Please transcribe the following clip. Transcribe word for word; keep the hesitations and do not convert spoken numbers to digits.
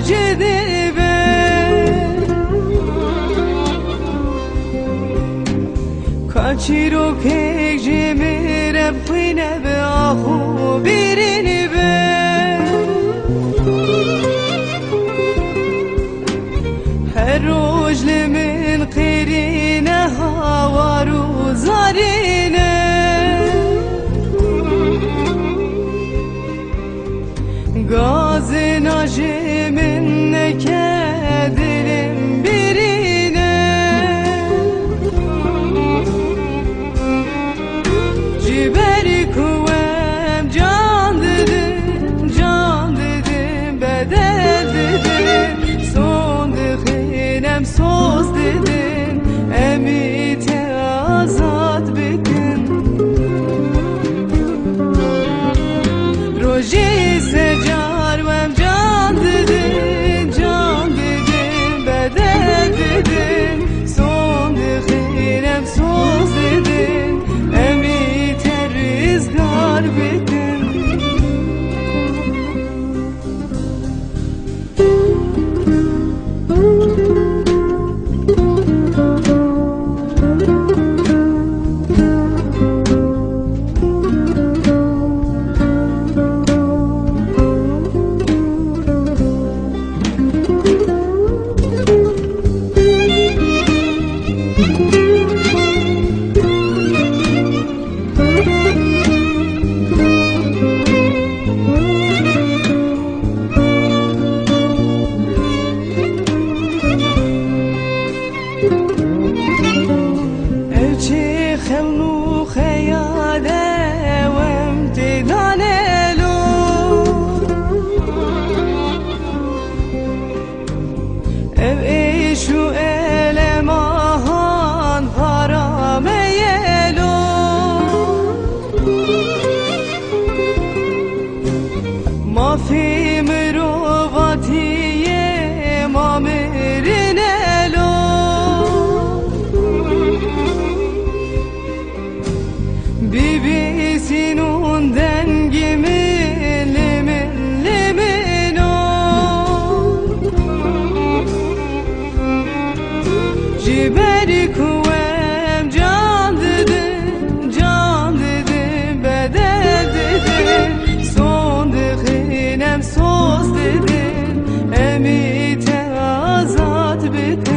Ji dibe ka çîrokek ji min re bi xwîn e, bi ax û bîrîn be. Her roj li min qêrîne, hawar û zarîne. Gazina ji min neke, dilim birîne. Ji ber ku em can didin, can didin, bedel didin. Son dixin, em soz didin, em ê te azad bikin. Rojê secar em can didin, can didin, bedel didin. Son dixin, em soz didin, em ê te rizgar bikin. Ew çi xelm û xeyal e, ew em tê danelo. Ev êş û elemahan para me yelo. Mafê mirovatiyê ma mirinelo. Bibîsîn û dengê min li min, li min o. Ji ber ku em can didin, can didin, bedel didin. Son dixin, em soz didin, em ê te azad bikin.